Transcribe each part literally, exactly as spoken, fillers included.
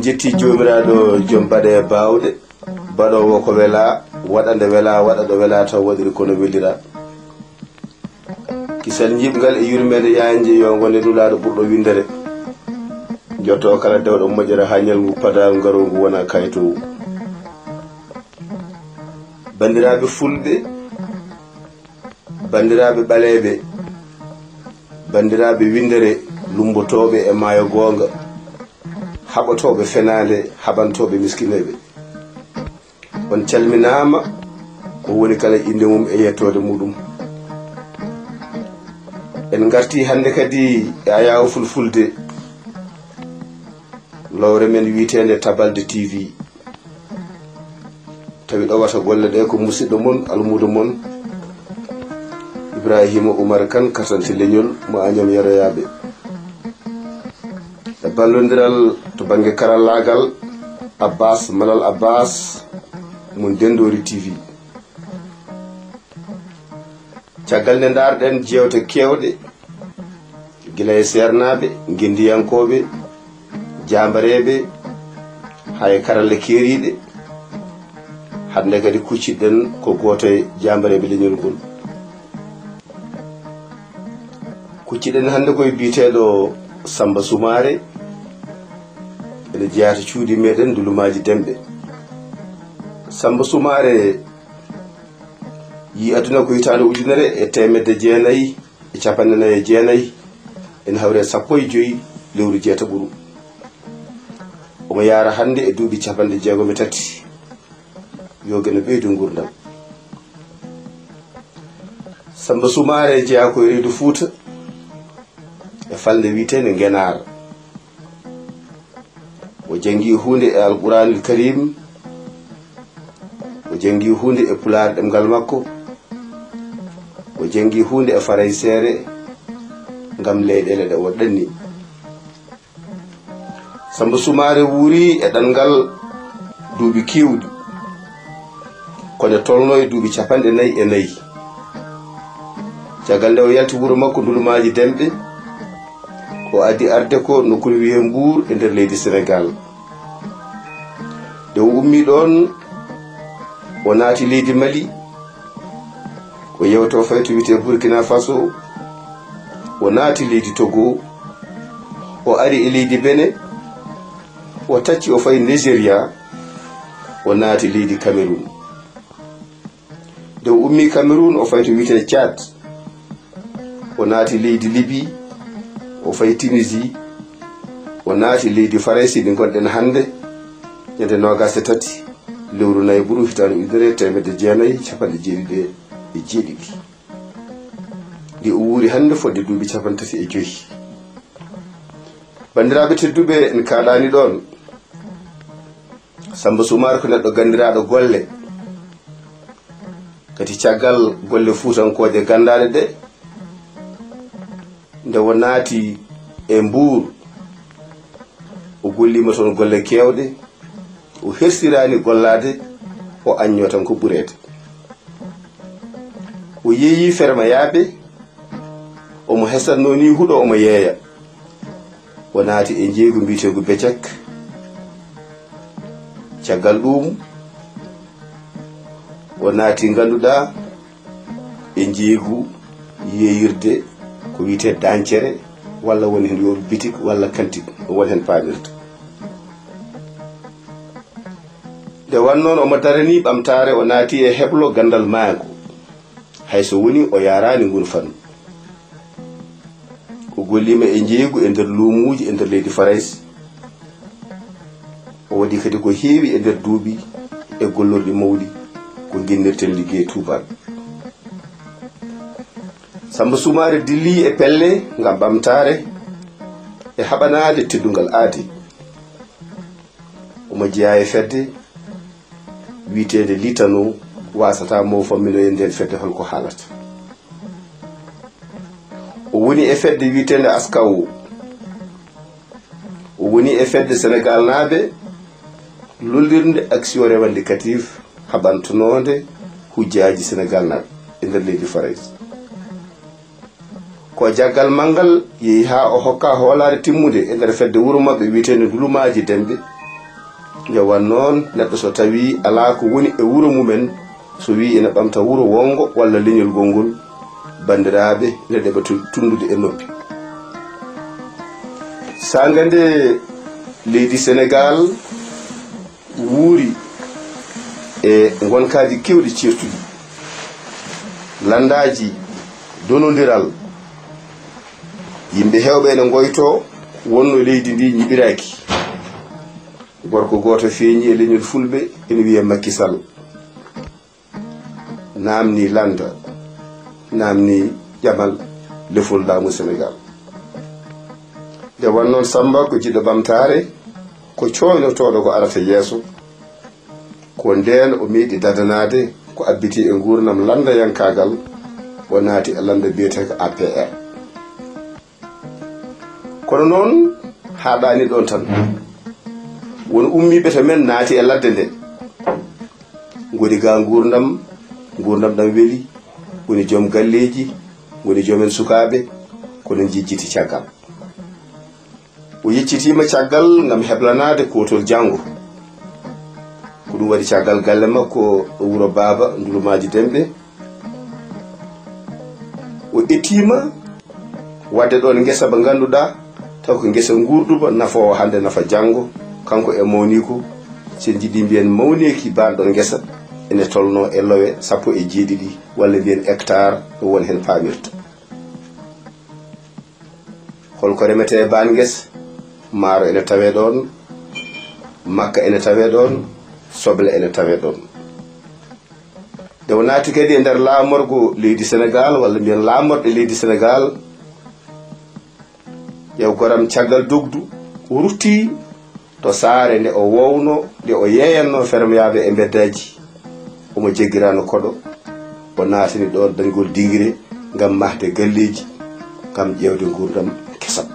Jetti Joomiraaɗo, jom baɗe e baawɗe, baɗoowo ko welaa, waɗa nde welaa, waɗa ɗo welaa, taw waɗiri kono welira. Kisal njiɓngal e yurmeende yaajnde yo ngone Nulaaɗo ɓurɗo winndere. Jotto kala dewɗo moƴƴere haa ñalngu padaaru ngarooru ngu wona kayitoowu. Banndiraaɓe fulɓe, banndiraaɓe ɓaleeɓe, banndiraaɓe winndere, lummbotooɓe e maayo goonga, haɓotooɓe fenaande, haɓantooɓe miskineeɓe. On calminaama, mo woni kala innde mum e yettoode muɗum. En ngartii hannde kadi e Ayaawo Fulfulde, lowre men wiyeteende Tabalde T V. Tawi ɗowata golle ɗe ko musidɗo mon, almuudo mon, Ibrahima Oumar Kane, kartante leñol mo Agnam Yaroyaaɓe. E ballondiral to bannge karallaagal, Abbas Malal Abbas mo Ndenndori T V. Caggal nde ndaarɗen jeewte keewɗe, gila e seernaaɓe, ngenndiyankooɓe, jaambareeɓe, haa e karalle keeriiɗe, hannde kadi kucciɗen ko gooto e jaambareeɓe leñol ngol. Kucciɗen hannde ko e biyeteeɗo Sammba Sumaare, ene jeyaa to cuuɗi meɗen Ndulumaaji Demɓe. Sammba Sumaare yii aduna ko hitaande ujunere e teemedde jeenayi e capanɗe nayi e jeenayi, ene hawri e sappo e joy lewru jeetaɓuru. Omo yaara hannde e duuɓi capanɗe jeegom e tati. Yo Geno ɓeydu nguurndam. Sammba Sumaare jeyaa ko e reedu Fuuta, e falnde wiyeteende Ngenaar. O janngi huunde e Alquraanil Kariim, o janngi huunde e Pulaar ɗemngal makko, o janngi huunde e Farayseere ngam leyɗeele ɗe o ɗanni. Sammba Sumaare wuuri e ɗanngal duuɓi keewɗi, ko nde tolnoo e duuɓi capanɗe nayi e nayi. Caggal nde o yalti wuro makko Ndulumaaji Demɓe, o addi arde ko nokkuure wiyee Mbuur e nder leydi Senegaal. Nde o ummii ɗoon, o naati leydi Mali, o yewti o fayi to wiyetee Burkina Faso, o naati leydi Togo, o ari e leydi Bene, o tacci o fayi Nigeria, o naati leydi Cameroun. Nde o ummii Cameroun, o fayi to wiyetee Tchad, o naati leydi Libi, o fayi Tunisie, o naati leydi Farayse ndi ngonɗen hannde, ñande noogaas e tati lewru nayi ɓuru hitaande ujunere e teemedde jeenayi e capanɗe jeeɗiɗi e jeeɗiɗi. Nde o wuuri hannde fodde duuɓi capanɗe tati e joy. Banndiraaɓe tedduɓe, en kaaɗaani ɗoon. Sammba Sumaare ko neɗɗo ganndiraaɗo golle. Kadi caggal golle fuutankooje ganndaaɗe ɗe, nde o naati e Mbuur, o golliima toon golle keewɗe, o hersiraani gollaade, o aññoo tan ko ɓureede. O yeeyii fermayaaɓe, omo hesatnoo ni huɗo omo yeeya. O naati e njeeygu mbiyeteegu Becek. Caggal ɗuum, o naati ngannduɗaa e njeeygu yeeyirde ko wiyetee dancere, walla woni heen yo bitik walla kantik, won heen paamirta. Nde wannoo omo daranii ɓamtaare, o naati e heblo ganndal maangu, hay so woni o yaaraani nguun fannu. O golliima e njeeygu e nder luumuuji e nder leydi Farayse. O waɗi kadi ko heewi e nder duuɓi e gollorɗi mawɗi ko ngennirten liggey tuubaak. Sammba Sumaare dillii e pelle ngam ɓamtaare e haɓanaade teddungal aadi. Omo jeyaa e fedde wiyeteende Litano, waasata mo famminoye ndeen fedde hol ko haalata. O woni e fedde wiyeteende Askawo. O woni e fedde Senegaalnaaɓe lollirnde Action Revendicative haɓantanoonde hujjaaji Senegaalnaaɓe e nder leydi Farayse. Ko jaggal maggal yehi haa o hokka hoolaare timmunde e nder fedde wuro maɓɓe wiyeteende Ndulumaaji Demɓe, Nde wan noon, neɗɗo so tawii alaa ko woni e wuro mumen, so wii ene ɓamta wuro wonngo walla leñol gonngol, banndiraaɓe ene ɗeɓa tu-, tunndude e noppi. Saanga nde leydi Senegaal wuuri e ngonkaaji keewɗi ceertuɗi, lanndaaji donondiral, yimɓe heewɓe ene ngoytoo wonno leydi ndi ñiɓiraaki. Gorko gooto feeñi e leñol Fulɓe, ene wiyee Makki Sall. Naamnii lannda, naamnii ƴamal lefol laamu Senegaal. Nde wan noon, Sammba ko jiɗɗo ɓamtaare, ko cooynotooɗo ko arata yeeso. Ko ndeen o meeɗi dadanaade ko abbitii e nguurndam lanndayankaagal, o naati e lannda biyeteeka A P R. Kono noon, haaɗaani ɗoon tan. Won ummiiɓe to men naati e ladde nde, ngoni ga nguurndam, nguurndam ɗam weli, ngoni joom galleeji, ngoni joomen sukaaɓe, kono njejjiti caggal. O yeccitiima caggal ngam heblanaade kootol janngo. Ko ɗum waɗi caggal galle makko ɗo wuro Baaba Ndulumaaji Demɓe. O ƴettiima waɗde ɗoon ngesa ba ngannduɗaa, taw ko ngesa nguurduba, nafoowo hannde, nafa janngo, kanko e mawniiko. So en njiɗii mbiyen mawneeki baan ɗoon ngesa, ene tolnoo e lowe sappo e jeeɗiɗi, walla mbiyen hectare, no won heen paamirta. Holko remetee e baan ngesa? Maaro ene tawee ɗoon, makka ene tawee ɗoon, soble ene tawee ɗoon. Nde o naati kadi e nder laamorgo leydi Senegaal, walla mbiyen laamorɗe leydi Senegaal, ƴeew goram caggal dogdu, o rutti to saare nde o wowno, nde o yeeyannoo fermeyaaɓe e mbeddaaji. Omo jeggiraano koɗo, o naatani ɗo dañgol dingire ngam mahde galleeji, ngam ƴeewde nguurndam kesam.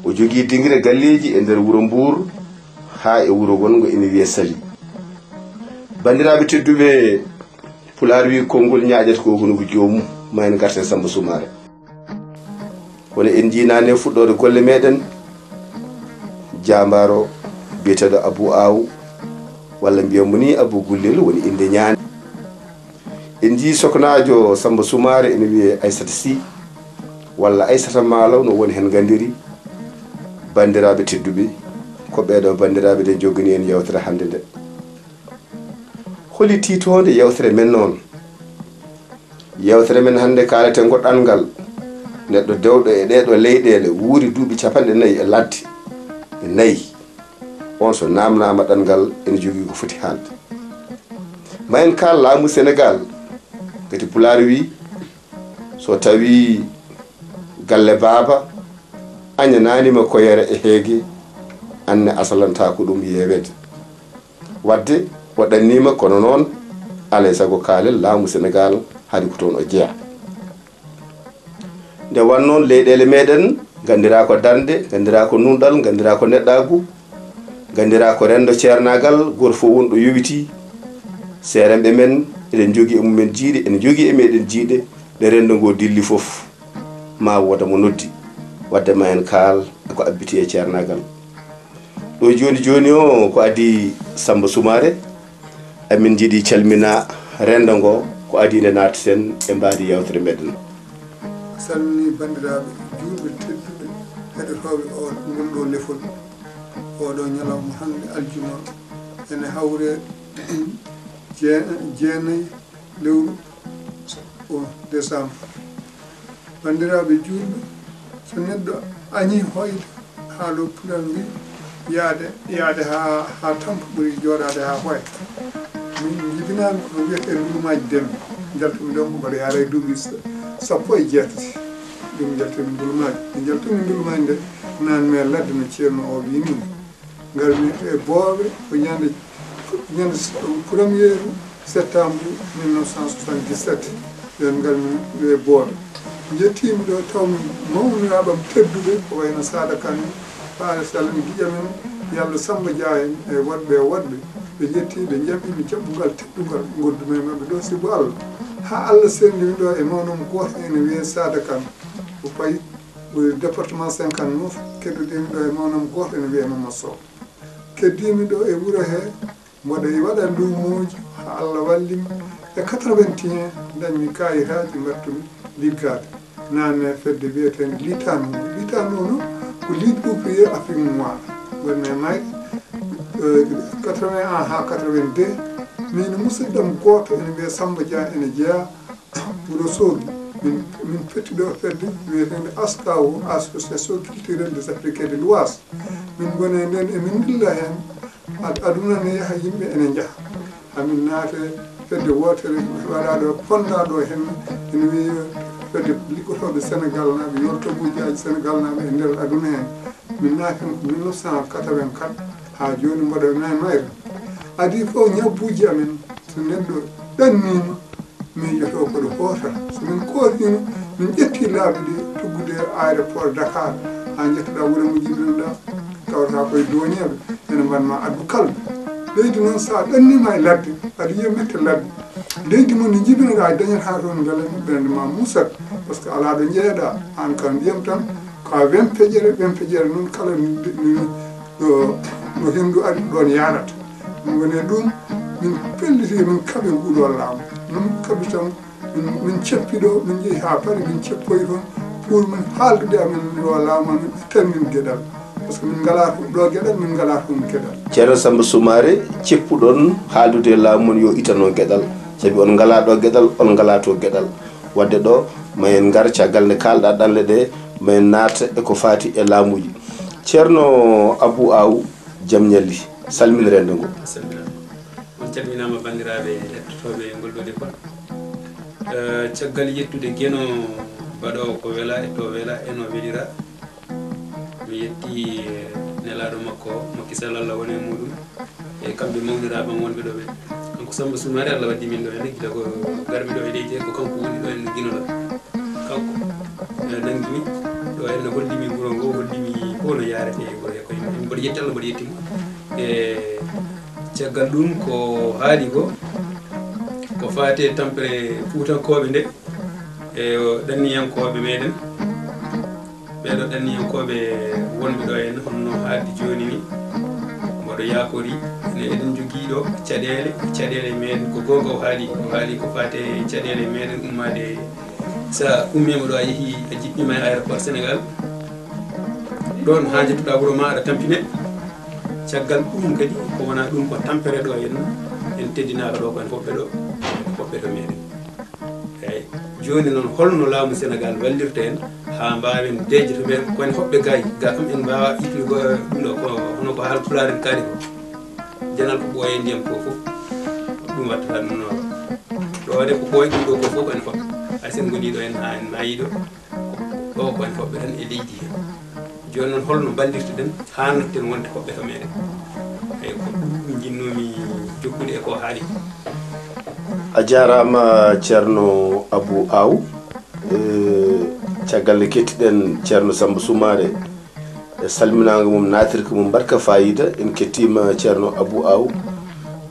O jogii dingire galleeji e nder wuro Mbuur haa e wuro wonngo ene wiyee Sali. Banndiraaɓe tedduɓe, Pulaar wii konngol ñaaƴata ko hono ko joomum, ma en ngarten Sammba Sumaare. Kono en njii naane fuɗɗoode golle meɗen, jaambaaro biyeteeɗo Abu Aw, walla mbiyen mo ni Abu Gullel woni innde ñaande. En njii soknaajo Sammba Sumaare ene wiyee Aysata Sy, walla Aysata Maalaw no won heen nganndiri. Banndiraaɓe tedduɓe, ko ɓeeɗo banndiraaɓe nde njogani en yewtere hannde nde. Holi tiitoonde yewtere men noon? Yewtere men hannde, kaaleten ngo ɗanngal neɗɗo dewɗo e ɗeeɗo leyɗeele, wuuri duuɓi capanɗe nayi e ladde e nayi. On so naamnaama ɗanngal, ene jogii ko foti haalde. Ma en kaal laamu Senegaal, ngati Pulaar wii, so tawii galle baaba añanaani ma ko yere e heege, anne asalantaa ko ɗum yeeweede. Waɗde waɗanniima, kono noon, alaa e sago kaalen laamu Senegaal, haɗi ko toon o jeyaa. Nde wan noon, leyɗeele meɗen nganndiraa ko darnde, nganndiraa ko nunɗal, nganndiraa ko neɗɗaagu, nganndiraa ko renndo ceernaagal, gooto fof won ɗo yowitii. Seerenɓe men, eɗen njogii e mumen jiiɗe, ene njogii e meɗen jiiɗe, nde renndo ngo dilli fof, ma wooda mo noddi, waɗde ma en kaal e ko abbitii e ceernaagal. Ɗo jooni jooni o, ko adii Sammba Sumaare, amin njiɗi calmina renndo ngo, ko adii nde naataten e mbaadi yewtere meɗen. Salmini banndiraaɓe juulɓe tedduɓe heɗotooɓe o, ngol ɗo lefol. Oɗo ñalawma hannde aljuma ene hawre jee-, jeenayi lewru o décembre. Banndiraaɓe juulɓe, so neɗɗo añii hoyde, haalo Pulaar mbi, yaade, yaade haa, haa tampa ɓuri jooɗaade haa hoya. Min njibinaami ko wiyetee ndulumaaji Demɓe. Njaltumi ɗoon ko mbaɗa yaara e duuɓi sa-, sappo e jeetati. Ɗum njaltumi ndulumaaji. Nde njaltumi ndulumaaji nde, naan mi e ladde no Ceerno o wiyi nii. Ngarmi e Booɓe ko ñande, ñande premier septembre mille neuf cent soixante-dix-sept. Nden ngarmi e Booɓe. Njettiimi ɗo, tawmi mawniraaɓe am tedduɓe, ko wayno Saada Kan en, Faare Sall en, giƴam en, Yallo Sammba Dia en, e woɗɓe e woɗɓe. Ɓe njettii, ɓe njaɓiimi jaɓɓungal teddungal, ngoddumi e maɓɓe ɗo, sibu Allah. Haa Allah senndini ɗo e mawnam gooto ene wiyee Saada Kan. O fayi, o département cinquante-neuf, keddoɗen ɗo e mawnam gooto ene wiyee Mamadou Sow. Keddiimi ɗo e wuro he, mboɗo e waɗa luumooji haa Allah walli mi. E quatre-vingt-un, ndañmi kaayitaaji mbaɗtumi liggaade. Naatmi e fedde wiyeteende Litano. Litano noon ko Ligue ouvrier Afrique Noire. Wonmi e mayri, eh, quatre-vingt-un haa quatre-vingt-deux. Min e musidɗam gooto ene wiyee Samba Dia, ene jeyaa Wuro Soogi. Min, min petti ɗo fedde wiyeteende ASCAO, Association Culturelle des Africains de l'Ouest. Min ngoni e nden, emin ndilla heen. Ad-, aduna ne yaha, yimɓe ene njaha. Hamin naate fedde wootere, waɗa ɗo, fonda ɗo heen, ene wiye fedde liggotooɓe Senegal naaɓe, yorto gujjaaji Senegal naaɓe e nder aduna heen. Min naati heen ko mille neuf cent quatre-vingt-quatre, haa jooni mboɗo e mayre. Adii fof ñabbuuji amen, so neɗɗo ɗanniima, miijoto ko ɗo hoota. So min kootino, min ƴetti laabi ɗi, tuggude aéroport Dakar, haa njettoɗaa wuro mo njiɗunoɗaa, tawata koye dooñeeɓe, ene mbaɗ ma addu kalbe. Leydi noon, so a ɗanniima e ladde, aɗa yiya mette ladde. Leydi mon ndi njibinoɗaa, dañataa toon mbele ɓernde ma muusat, parce que alaa ɗo njeeyaɗaa, aan ka ndiyam tan, ko a wempeƴere, wempeƴere noon kala no, no, no henndu ari ɗoon yaarata. Ɗum woni e ɗum, min pelliti, min kaɓi nguɗo laamu. No min kaɓi tan, min, min ceppi ɗo, min njehi haa Paris, min ceppoyi toon, pour min haaldude amen ɗo laamu amen, ittan min geɗal. Parce que min ngalaa toon ɗo geɗal, min ngalaa toon geɗal. Ceerno Samba Sumaare, ceppuɗon haaldude e laamu mon yo ittan on geɗal, sabi on ngalaa ɗo geɗal, on ngalaa to geɗal. Wadde ɗo, ma en ngar caggal nde kaalɗaa ɗanle ɗe, ma en naata e ko faati e laamuuji. Ceerno Abuu Aw, jam ñalli, salmin renndo ngo. Salminaama. On calminaama, banndiraaɓe hettotooɓe ngol ɗo defol. Eh, caggal yettude Geno, baɗoowo ko wela e to wela e no welira. Mi yetti, eh, nelaaɗo makko, Macky Sall, Allah wona e muɗum. E kamɓe mawniraaɓe am wonɓe ɗo ɓe. Kanko Samba Sumaare, Allah waddi min ɗo henne, gila ko garmi ɗo e leydi he, ko kanko woni ɗo henne ginoɗo. Kanko, eh, nangi mi, ɗo henne holli mi wuro ngo, holli mi fof no yaarete e wuro he, ko yimɓe. Mboɗo yetti Allah, mboɗo yetti mo. E caggal ɗum ko haali ko, ko faate tampere Fuutankooɓe nde, e ɗanniyankooɓe meɗen. Ɓeeɗo ɗanniyankooɓe wonɓe ɗo henne, hono no haaldi jooni ni, mboɗo yaakori, ene eɗen njogii ɗo caɗeele, caɗeele meɗen, ko goonga o haali, o haali ko faate caɗeele meɗen ummaade. So a ummiima ɗo, a yehii, a jippima e aéroport Sénégal, ɗoon haa njettuɗaa wuro ma, aɗa tampine. Caggal ɗum kadi, ko wona ɗum, ko tampere ɗo henne, en teddinaaka ɗo, ko en hoɓɓe ɗo, ko hoɓɓe to meɗen. Eeyi. Jooni noon, holno laamu Senegaal wallirta en haa mbaawen deeƴde to meɗen, ko en hoɓɓe gaay, ga kam en mbaawaa ittude ko ɗum ɗo, ko hono ko haal Pulaar en kaali ko. Janal ko ɓooyee ndiyam ko fof, ɗum wattata ɗum noon. Ɗo de ko ɓooyi ɗum ɗo ko fof ko en hoɓɓe. Hay so en ngonii ɗo en haa en maayii ɗo, ɗo ko en hoɓɓe tan e leydi he. Jooni noon, holno mballirtuɗen haa nodden wonde hoɓɓe to meɗen? Eyi, ko ɗum njinnoomi jokkude e ko haali. A jaaraama, Ceerno Abuu Aw. Eh, caggal nde kettiɗen Ceerno Samba Sumaare e salminaango mum, naatirka mum mbaɗka faayiida, en kettiima Ceerno Abuu Aw.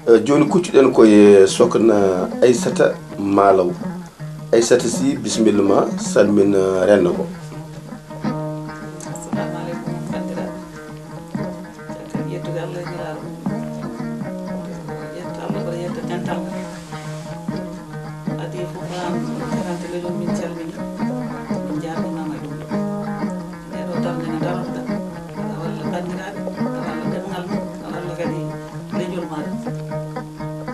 Eh, jooni kuccuɗen ko e Sokna Aysata Maalaw. Aysata Sy, bisimilla ma, salmin, eh, renndo ngo. Assalamu aleykum, banndiraaɓe. Caggal yettude Allah e Nelaaɗo mum, yetta Allah, mboɗo yetta dental ngal. Adii fof, ko aan garante leñol, min calmini, min njaarnimaama e ɗum ɗo. Nde ɗo darnde nde daroɗon, aɗa walla banndiraaɓe, aɗa walla ɗemngal mum, aɗa walla kadi leñol maaɗa.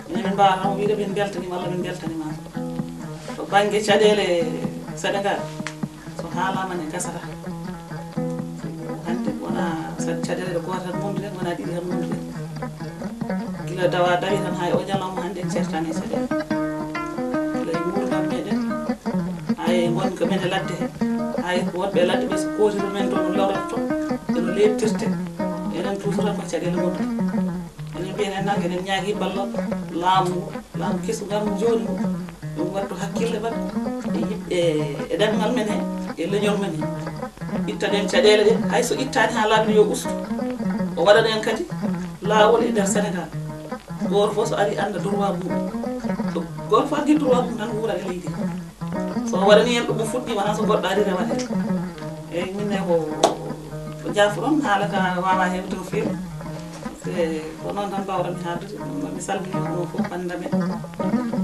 Minen min mbaawaa tan wiyde min mbeltaniima Allah, min mbeltaniima. To bannge caɗeele Senegaal, so haalaama ne gasata. Hannde wona sa-, caɗeele ɗe gooto tan ngonduɗen, wona ɗiɗi tan ngonduɗen. Gila dawa dawi tan, hay o ñalawma hannde en ceertaani e caɗeele. Gila e nguurndam meɗen, hay ngonka men e ladde he, hay ko wonɓe e ladde ɓe, so kootiro men to no lawrata to, eno leeɓtirte, enen toujours tan ko caɗeele ngonduɗen. Enen mbiyen en nak, enen ñaagi ballal laamu ngu, laamu kesu ngal jooni ngu, yo ngu wattu hakkille mbaɗa e yimɓe, e ɗemngal men he, e leñol men he. Itta ɗen caɗeele ɗe, hay so ittaani haa laabi ɗi yo ustu. O waɗana en kadi laawol e nder Senegaal. Gooto fof so ari annda droit mum. So gooto fof addi droit mum tan wuura e leydi. So o waɗani en ɗum, o fuɗɗiima tan, so goɗɗo ari rewata en. Eeyi, min ne ko, ko jaafuɗon, haala ka waawaa heewde no feewi. E ko noon tan mbaawɗa-mi haaldude. Ɗum noon, mi salminii on fof, banndiraaɓe men.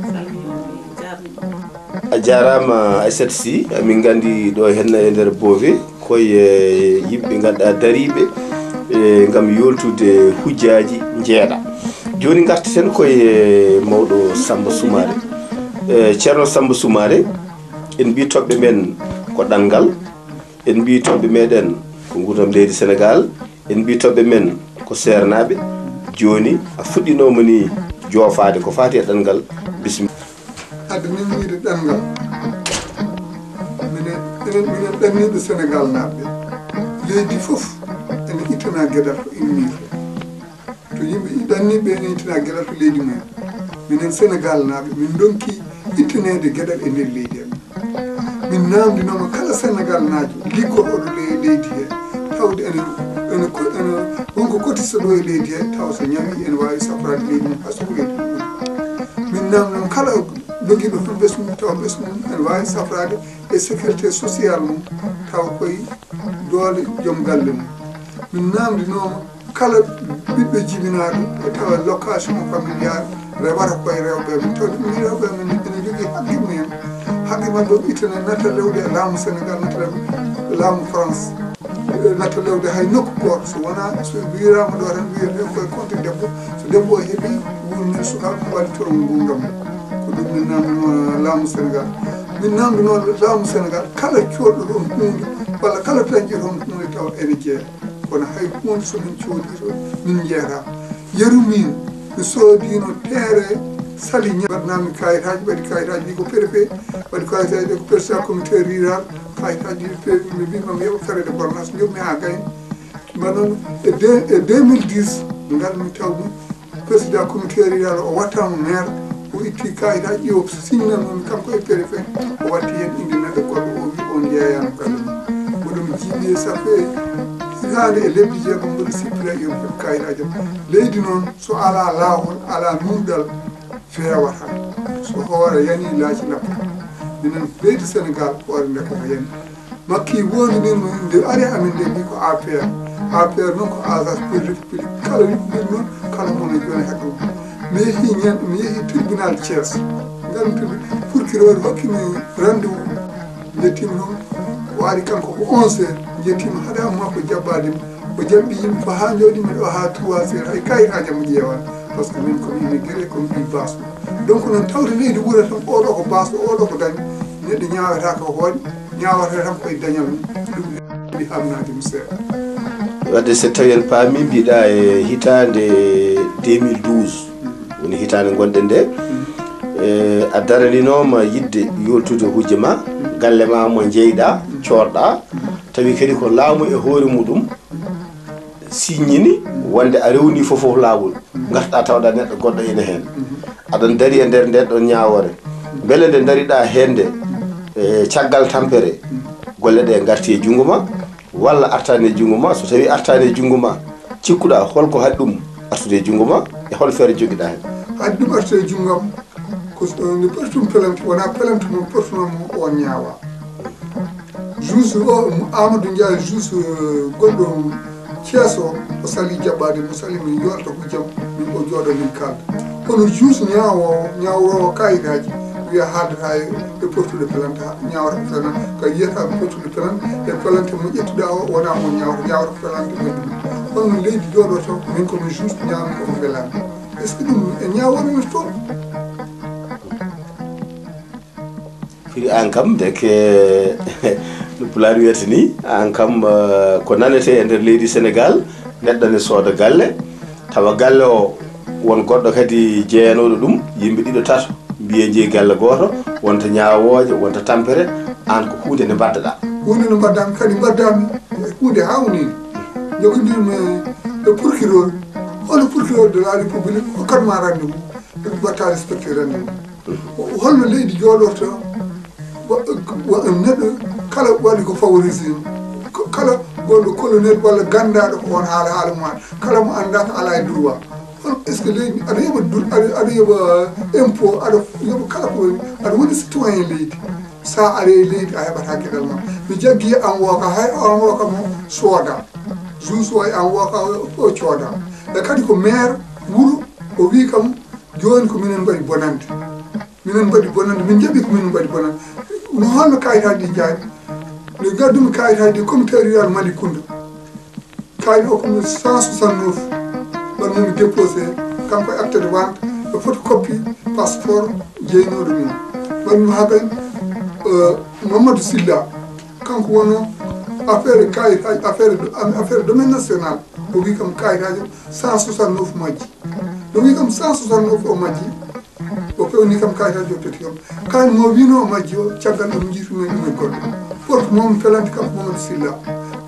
Mi salminii on, mi jaarnii on. A jaaraama, Aissata Sy. Emin nganndi ɗo henna e nder Bove, ko e yimɓe ngannduɗaa dariiɓe, e, ngam yooltude hujjaaji njeeɗa. Jooni ngartaten ko e mawɗo Sammba Soumaré. E, Ceerno Sammba Soumaré, en mbii toɓɓe men ko ɗanngal, en mbii toɓɓe meɗen ko nguurndam leydi Senegaal, en mbii toɓɓe men ko seernaaɓe. Jooni a fuɗɗinooma ni joofaade ko faati e ɗanngal. Bisimilla. Adda min wiide ɗanngal. Minen, enen, minen ɗanniiɓe Senegaal naaɓe, leydi fof ene ittana geɗal ko immii to. To yimɓe ɗanniiɓe ene ittana geɗal to leydi mum. Minen Senegaal naaɓe, min ndonki ittaneede geɗal e nder leydi amen. Min naamndinooma kala Senegaal naajo liggotooɗo e leydi he, tawde ene, ene ko, ene, wonko kotisto ɗo e leydi he, tawa so ñawi ene waawi safraade leydi mum, haa soko leydi mum. Min naamndinooma kala dogiiɗo toon ɓesngu mum, tawa ɓesngu mum ene waawi safraade e sécurité sociale mum, tawa koye doole joom galle mum. Min naamndinooma kala ɓiɗɗo jibinaaɗo e tawa location familiale rewata koye rewɓe men. Tawa ɗum rewɓe men ene njogii haqqe mumen. Haqqe maɓɓe o ittana natta lewde e laamu Senegaal, natta laamu France, natta lewde hay nokku gooto. So wonaa so wiyama ɗo tan wiyete koye compte debbo. So debbo o heɓi wurni sukaaɓe wallitoro ngurdam. Ko ɗum min naamndinoo laamu Senegaal. Min naamndinoo laamu Senegaal kala coodɗo ɗon huunde walla kala dañƴo toon huunde tawa ene jeeya. Kono hay huunde so min coodii toon, min njeyataa. Yeru min, mi soodiino teere sali ña-, waɗnami kayitaaji, waɗi kayitaaji ɗi ko préfet, waɗi kayitaaji ɗi ko président comité rural, kayitaaji ɗi préfet, mi mbiima mi yoɓa frais de bornage, njoɓmi haa gayni. Mbaɗ noon e deux, e deux mille dix, ngarmi tawmi président comité rural o wattaama maire, o itti kayitaaji ɗi o signanoomi kanko e préfet, o watti heen innde neɗɗo goɗɗo, o wi on njeeyaano galle mum. Mboɗo mi jiimi e sappo e hitaande e lebbi jeegom mboɗo sippira yo mi heɓ kayitaaji am. Leydi noon so alaa laawol, alaa nuunɗal, feewata. So hoore yanii laaci lappa. Minen leydi Senegaal hoore nde koko yani. Makki wondi min mo nde ari amin nde mbi ko A P R. A P R noon ko agence pour république. Kala yimɓe noon, kala mo no joni hakka. Mi yehi ñande, mi yehi tribunal Thiès. Ngal mi tribunal, procureur hokki mi rendez-vous. Njettiima noon, o ari kanko ko onze heures. Njettiima haɗa makko jaɓɓaade mi. O jaɓɓi yimɓe fof haa njooɗi mi ɗo haa trois heures. Hay kayitaaji am o ƴeewaani. Par ce que min ko mi immigré, ko mi ɓii baasɗo. Donc noon tawde leydi wuura tan, oɗo ko baasɗo, oɗo ko dañɗo. Neɗɗo ñaawata ko hooƴe. Ñaawata tan koye dañal mum, ɗum ɓuri hamnaade mi seeɗa. Wadde so tawi en paami, mbiɗa e hitaande deux mille douze, woni hitaande ngonɗen nde, e, a daraninooma yiɗde yoltude hujja ma, galle ma mo njeyɗa, coorɗa, tawi kadi ko laamu e hoore muɗum siññini wonde a rewni fof fof laawol, ngartoɗa tawɗa neɗɗo goɗɗo ene heen. Aɗon dari e nder nden ɗon ñaawoore. Mbele nde ndariɗa heen nde, e, caggal tampere, golle ɗe ngarti e junngo ma, walla artaani e junngo ma? So tawi artaani e junngo ma, cikkuɗa holko haɗi ɗum artude e junngo ma, e hol feere jogiɗa heen? Haɗi ɗum artude e junngo am, ko, eh, nde portum pelante, wona pelante mo portunoo mo on ñaawa. Juge o, mo Amadou Ndiaye, juge, eh, goɗɗo Thiès o, o sali jaɓɓaade, mo sali min yolta ko jam, min o jooɗo min kalda. Kono juge ñaawoowo, ñaawoowo kayitaaji, wiya haaldata e, e portude pelante, ha, ñaawata ko pelante, ka yiyata ko portude pelante, e pelante mo ƴettuɗa o, wona mo ñaawata, ñaawata ko pelante mo ƴettuɗa. Kono leydi jooɗoto, min ko min juge ñaami ko ko welani. Est-ce que ɗum e ñaawooɓe mi toon? Firi aan kam, ndeke no Pulaar wiyata ni, aan kam, eh, ko nanetee e nder leydi Senegaal, neɗɗo ne sooda galle, tawa galle o won goɗɗo kadi jeyanooɗo ɗum, yimɓe ɗiɗo tato mbiye jeyi galle gooto, wonta ñaawooje, wonta tampere, aan ko huunde nde mbaddaɗaa. Huunde nde mbaddaami kadi, mbaddaami e huunde haawninde. Njogindirmi e procureur, hono procureur de la République hokkatma rendez-vous, ɓe mbatta respecté rendez-vous. Holno leydi jooɗorta? Wa-, wa-, neɗɗo kala waɗi ko favorisé, ko kala gonɗo colonel walla ganndaɗo ko on haala, haala mum, kala mo annda ko ala e droit. Hol, est-ce que leydi aɗa yoɓa du-, aɗa, aɗa yoɓa impôt, aɗa yoɓa kala ko woni, aɗa woni citoyen leydi. Sa ari e leydi a heɓata geɗal ma. Mi jaggi an wooka, hay an wooka mo sooda. Juge o e envoqué o, o cooda. E kadi ko maire wuro, o wi kam, jooni ko minen mbaɗi bonande. Minen mbaɗi bonande, min jaɓi ko minen mbaɗi bonande. No holno kayitaaji ɗi jaari? Nde ngaddumi kayitaaji ɗi, comité rural Malicounda. Kayit o ko cent soixante-neuf. Mbaɗmi déposé, kanko e acte de vente, e photocopie passeport jeynooɗo min. Mbaɗmi haa kay, euh, Mamadou Silla, kanko wonno affaire kayitaaji, affaire, affaire domaine national. O wi kam kayitaaji o cent soixante-neuf majji. O wi kam cent soixante-neuf o majji. O fewni kam kayitaaji o totti kam. Kayit mo wino o majji o, caggal ɗum jiitu men ɗum e goɗɗo. Porte mo mi pelante kam ko Mamadou Silla.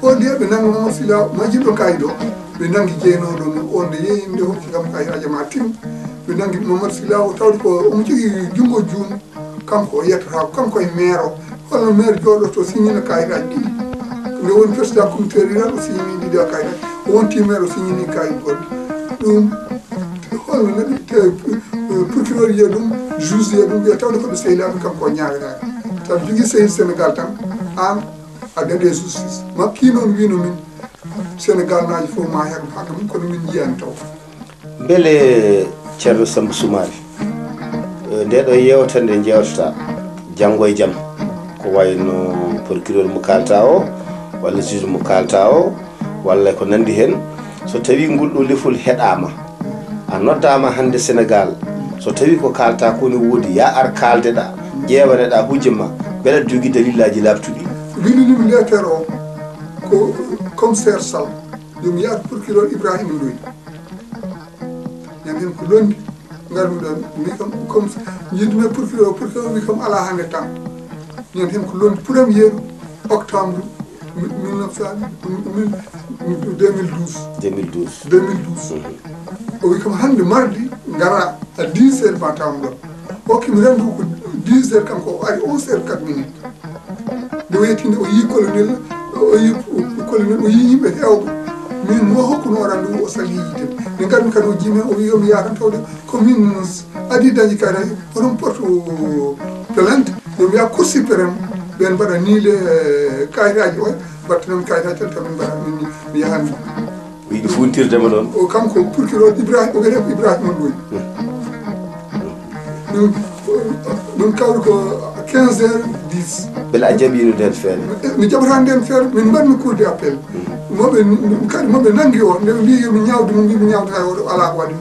O wiya ɓe nanngi Mamadou Silla, majjinɗo kayit o. Ɓe nanngi jeynooɗo mo, on nde yehi nde hokki kam kayitaaji ma tim. Ɓe nanngi Mamadou Silla o, tawde ko omo jogii junngo juun. Kanko o yettata ko, kanko e maire o. Holno maire jooɗoto signina kayitaaji ɗiɗi? Nde woni président comité rural o signini ɗiɗi a kayitaaji. O wonti maire o signini kayit goɗɗo. Ɗum holno neɗɗo te, eh, procureur yiya ɗum, juge yiya ɗum, wiya tawde ko ɓe sehilaaɓe kanko o ñaawiraaka. Sabu jogii sehil Sénégal tan, aan a daɗe justice. Makki noon wino min, Sénégal naaji fof ma heɓ hakke mum, kono min njiyani taw. Mbele Ceerno Sammba Sumaari, eh, nde ɗo yeewtere nde njeewtata janngo e jam, ko wayno procureur mo kaalta o, walla juge mo kaalta o, walla ko nanndi heen, so tawii ngol ɗo lefol heɗaama, a noddaama hannde Sénégal, so tawii ko kaalta ko ne woodi, ya ar kaaldeɗa, ƴeewaneɗa hujja ma, mbele aɗa jogii dalillaaji laaɓtuɗi? Winndinimi leeter o ko commissaire Sall, yo mi yaar procureur Ibrahima Ndoye. Ñande heen ko londi, ngarmi ɗo, mbi kam comme, yiɗmi procureur, procureur mbi kam alaa hannde temps. Ñande heen ko londi premier octobre mille neuf cent, deux mille douze. deux mille douze. Deux mille douze. O wi kam hannde mardi, ngara à dix heures ma taw ɗo. Hokki mi rendez-vous ko dix heures, kanko o ari onze heures quatre minutes. Nde o yetti nde, o yii colonel, o yii colonel, o yii yimɓe heewɓe. Min mo hokkuno o rendez-vous, o sali yiide. Nde ngarmi kadi o jimi, o wi yo mi yaha tan tawde ko min adi dañi kayitaaji, oɗon porte plainte, yo mi yaha Cour suprême, ɓen mbaɗa niile, eh, kayitaaji o, mbatta noon kayitaaji tan, tan min mbaɗa, min, mi yahan. Ko yiɗi funtirde mo ɗoon. O kanko procureur Ibrahima, o wiyetee ko Ibrahima Ndoye. Ɗum, ɗum kawri ko quinze heures dix. Mbele a jaɓiino ndeen feere? Mi jaɓataa ndeen feere, min mbaɗmi cour d'appel. Moɓe, kadi moɓe nanngi o, nde ɓe mbii yo mi ñaawdu, min mbii mi ñaawdataa, oɗo alaa ko waɗi.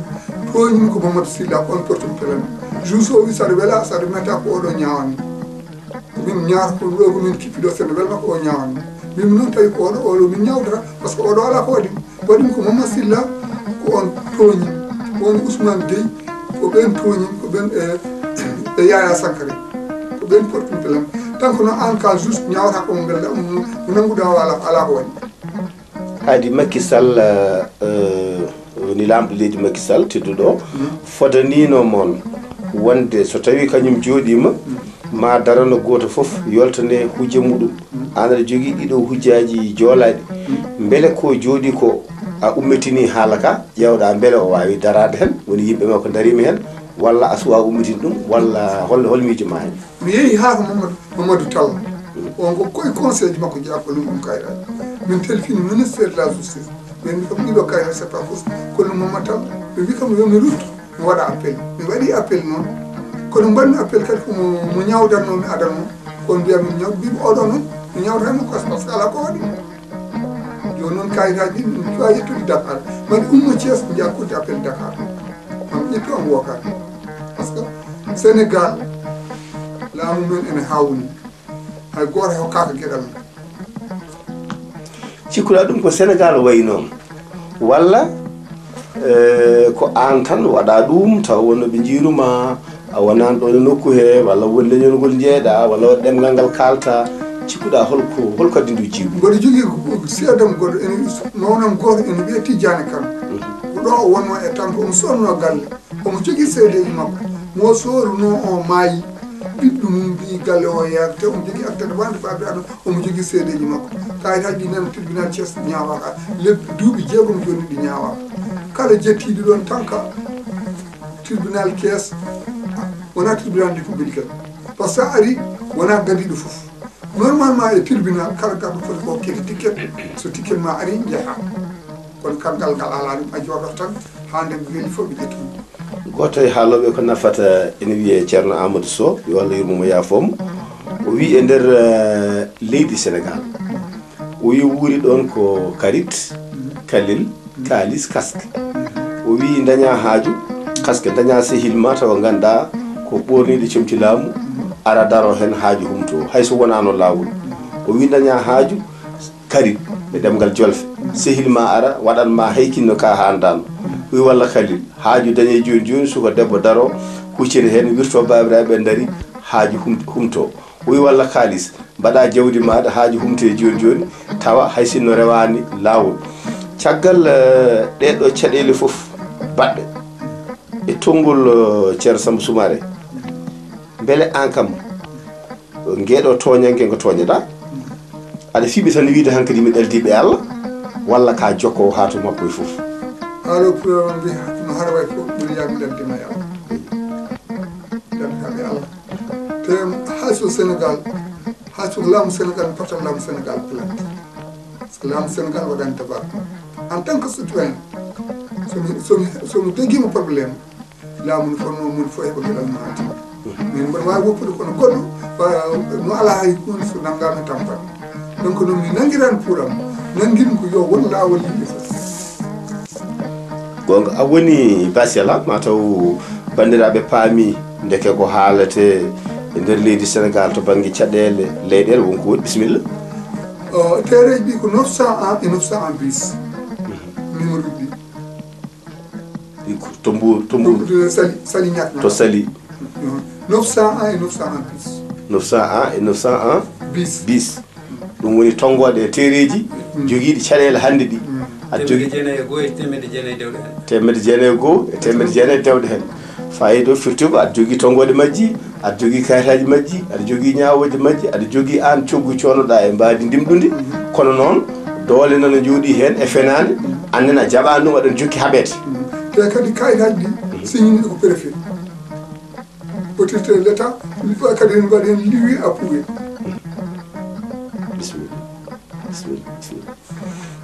Tooñmi ko Mamadou Sylla, ko on portum pelami. Juge o wi saɗa wela, saɗa metta ko oɗo ñaawani. Min ñaar ko ɗo ko min kippi ɗo, sene welma ko o ñaawani. Min noon tawi ko oɗo, oɗo min ñaawdata, parce que oɗo alaa ko waɗi. Waɗi ko Mamadou Sylla, ko on tooñi. Ko on Ousmane Gueye, ko ɓen tooñi, ko ɓen e, e Yaya Sankare. Ko ɓen portum pelami. Tan ko noon aan ka juge ñaawata ko mo mbelɗa, mo nannguɗa o alaa, alaa ko waɗi. Aadi Macky Sall, eh, woni laamɗo leydi Macky Sall tedduɗo, fodaniino mon wonde so tawii kañum jooɗiima, ma darano gooto fof yoltane hujja muɗum. Aan aɗa jogii ɗiɗo hujjaaji joolaaɗi. Mbele ko jooɗi ko a ummitinii haala ka, ƴeewɗa mbele o waawi daraade heen, woni yimɓe makko ndariima heen, walla a suwaa ummitin ɗum, walla hol, hol miijo ma heen? Mi yehi haa ko Mamadou, Mamadou Tall. On ko koye conseil ji makko jeyaa, ko ɗum ɗum kayitaaji. Min telfini ministère de la justice. Ɓe mbi kam ɗiɗo kayitaaji c'est pas possible. Ko ɗum Mamadou Tall. Ɓe mbi kam yo mi ruttu, mi waɗa appel. Mi waɗi appel noon. Kono mbaɗmi appel kadi ko mo, mo ñaawdatnoo mi adanoo. Kono mbiya min ñaw-, mbiimi oɗo noon, mi ñaawta e makko parce que alaa ko waɗi. Jooni noon kayitaaji ɗi, min cuwa yettude Dakar. Mami ummo Thiès, njiya cour d'appel Dakar. Mami ƴettu am wokkat. Parce que Sénégal, laamu men ene hawni. Hay gooto hokkaaka geɗal mum. Cikkuɗaa ɗum ko Sénégal wayi noon? Walla, eh, ko aan tan waɗa ɗum, taw wonno ɓe njiiruma, a wonan ɗoon e nokku he, walla won leñol ngol njeeɗa, walla won ɗemngal ngal kaalta, cikkuɗaa holko, holko addi ndu jiibu? Mboɗo jogii ko, ko seedam goɗɗo, ene, mawnam gooto ene wiyee Tijjaani Kan. Ko ɗo o wonnoo e tan, ko omo soodnoo galle. Omo jogii seedeeji makko. Mo soorunoo o maayi. Ɓiɗɗo mum mbii galle o yeeɓa, te omo jogii acte de vente, baabiraa ɗum, omo jogii seedeeji makko. Kayitaaji ɗi nana tribunal Thiès ñaawaaka. Lebbi, duuɓi jeegom jooni ɗi ñaawaaka. Kala jettiiɗo ɗoon tan ka tribunal Thiès, wonaa tribunal ndi ko Belgique. Par ce que a ari, wonaa gadiiɗo fof. Normalement e tribunal, kala garɗo foti ko hokkede ticket. So ticket ma ari, njaha. Kono kamgal ngal alaa ɗum, a jooɗoto tan haa nde weeli fof ɓe ƴettu. Gooto e haalooɓe ko nafata ene wiyee Ceerno Amadou Sow, yo Allah yurmo mo, yaafoo mo. O wii e nder, eh, leydi Senegaal, o wii wuuri ɗoon ko karit, kalil, kaalis, kaske. O wii dañaa haaju, kaske dañaa sehil ma tawa nganndaa ko ɓoorniiɗo comci laamu, ara daro heen haaju humto, hay so wonaano laawol. O wii dañaa haaju, karit e ɗemngal jolfe. Sehil ma ara, waɗan ma hay kinno ka haandaano. Wi walla kalil, haaju dañe jooni jooni, suka debbo daro, huccita heen, wirto baabiraaɓe ndari, haaju hum-, humto. Wi walla kaalis, mbaɗa jawdi maaɗa, haaju humte jooni jooni, tawa hay sinno rewaani laawol. Caggal, eh, ɗee ɗoo caɗeele fof baɗɗe e tonngol, eh, Ceerno Samba Soumaré, mbele aan kam, ngeeɗo tooñanke ngo tooñaɗaa, aɗa fiɓi tan wiide hankadi mi ɗaldii ɓe Allah, walla ka jokkoowo haa to makko e fof? Haalo pulaar on mbi no hara way fof, ɓuri yaami ɗaldii ma e Allah. Ɗaldii ɓe Allah. Te haa so Senegaal, haa so laamu Senegaal, mi pottan laamu Senegaal plainte. Parce que laamu Senegaal waɗani développement. En tant que citoyen, so mi, so mi, so mi doggiima problème, laamu no fotnoo mum fof heɓa geɗal maati. Min mboɗo waawi woppude kono goɗɗo, wa-, no alaa hay huunde so nanngaama tampat. Donc noon mi nanngiran pour am, nanngin ko yo won laawol yimɓe fof. Goonga, a woni Basela, ma taw banndiraaɓe paami ndeke ko haalete e nder leydi Senegaal to bannge caɗeele leyɗeele, won ko woni, bisimilla. O, tereeji ɗi ko neuf cent un et neuf cent un bis. Numéro ɗi. Ɗi ko to Mbour, to Mbour. To Sali, Sali Ñakna. To Sali. Mhm. Neuf cent un et neuf cent un bis. Neuf cent un et neuf cent un bis. Bis. Ɗum woni tonngooɗe e tereeji jogiiɗi caɗeele hannde ɗi. Aɗa jogii teemedde jeenayi e goo e teemedde jeenayi dewɗe heen. Teemedde jeenayi e goo e teemedde jeenayi dewɗe heen. Faayiida o firti ko aɗa jogii tonngooɗe majji, aɗa jogii kayitaaji majji, aɗa jogii ñaawooje majji, aɗa jogii aan coggu coonoɗaa e mbaadi ndimɗundi. Kono noon, doole nana njooɗii heen e fenaande, aan nena jaɓaani ɗum, aɗa jokki haɓeede. Te kadi kayitaaji ɗi signini ko préfet. Autorité de l'État, kadi en mbaɗi heen liwi appuyé. Bisimilla. Bisimilla, bisimilla.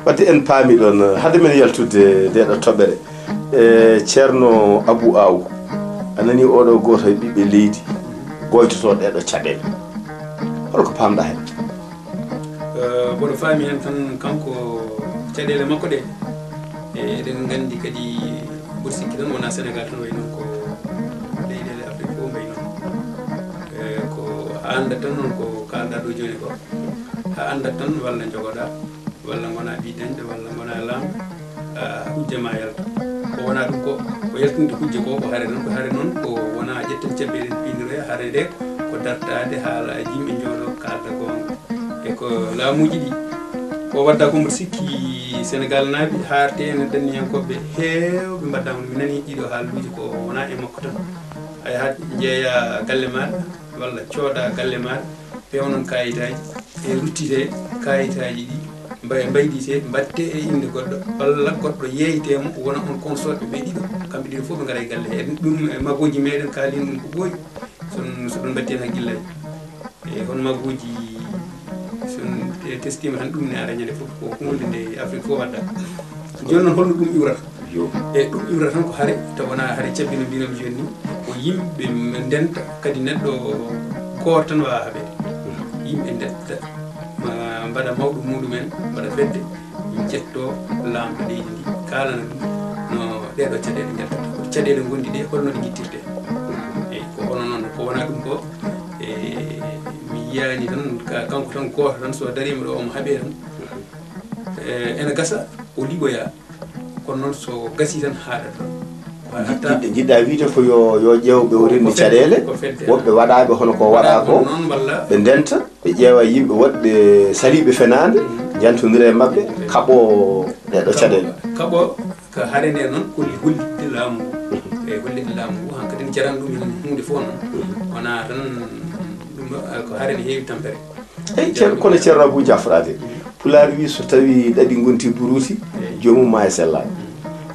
Wadde en paami ɗoon, eh, hade men yaltude nde ɗo toɓɓere, eh, Ceerno Abuu Aw, a nanii oɗo gooto e ɓiɓɓe leydi goytotoo ɗee ɗo caɗeele. Hol ko paamɗaa heen? Eh, mboɗo faami heen tan kanko caɗeele makko ɗe, e eɗen nganndi kadi mboɗo sikki tan wonaa Senegaal tan wayi noon ko leyɗeele Afrik fof mbayi noon. Eh, ko a anndat tan noon ko kaalɗaa ɗo jooni ko. A anndat tan walla njogoɗaa, walla ngonaa ɓii dañɗo, walla ngonaa laamɗo, a, hujja ma yalta. Ko wonaa ɗum ko, ko yaltinde hujja ko, ko hare noon, ko hare noon, ko wonaa ƴetten cebbe eɗen piyndiroya, hare nde ko dartaade haalaaji yimɓe njooɗo kaalda goonga. E ko laamuuji ɗi, ko wadda ko mboɗo sikki Senegaal naaɓe, haarte ene danniyankooɓe heewɓe mbaɗdaama ɗum. Mi nanii ɗiɗo haaluuji ko wonaa e makko tan. A yahat njeeya galle maaɗa, walla cooda galle maaɗa, pewnon kaayitaaji, e ruttite kaayitaaji ɗi, mbay-, mbaydite, mbaɗte e innde goɗɗo, walla goɗɗo yeeyte mo, wona on consorɓe ɓe ɗiɗo, kamɓe ɗiɗo fof ɓe ngara e galle he. Ɗum e magooji meɗen kaalin ɗum ko ɓooyi, so, so ɗum mbaɗti heen hakkillaaji. E hono magooji, so te-, testiima tan ɗum ne ara ñande fof, ko huunde nde Afrik fof wadda. Jooni noon holno ɗum iwrata? Yo. E ɗum iwrata tan ko hare, taw wonaa hare cabbi no mbinoomi jooni ni, ko yimɓe ndenta, kadi neɗɗo gooto tan waawaa haɓeede. Yimɓe ndetta, ma mbaɗa mawɗo muɗumen, mbaɗa fedde, njetto laamɗo leydi ndi, kaalana ɗum no ɗee ɗoo caɗeele njaltata. Ko caɗeele ngonɗi ɗe, holno ɗe ngittirtee? Eyi, ko hono noon, ko wonaa ɗum ko, e, mi yiyaani tan, ka-, kanko tan gooto tan, so dariima ɗo, omo haɓee tan. E, ene gasa, o liɓoyaa. Kono noon so gasii tan haaɗat ɗoon. Ko hatta jiɗɗa, jiɗɗa wiide ko yo, yo ƴeew ɓe o renndi caɗeele, ko fedde, woɓɓe waɗaaɓe hono ko waɗaa ko, noon walla ɓe ndenta, ɓe ƴeewa yimɓe woɗɓe saliiɓe fenaande, njantondira e maɓɓe, kaɓo ɗee ɗoo caɗeele. Kaɓo ka hare nde noon, holli, hollitde laamu ngu. E hollitde laamu ngu, hankadi ne jarani ɗum heen huunde fof noon. Wonaa tan ɗum ɗo, ko hare ne heewi tampere. Eyi, Ceer-, kono Ceerno Abuu Jaafaraa de, Pulaar wii so tawii ɗaɗi ngonti buruuti, joomum maa e sellaade.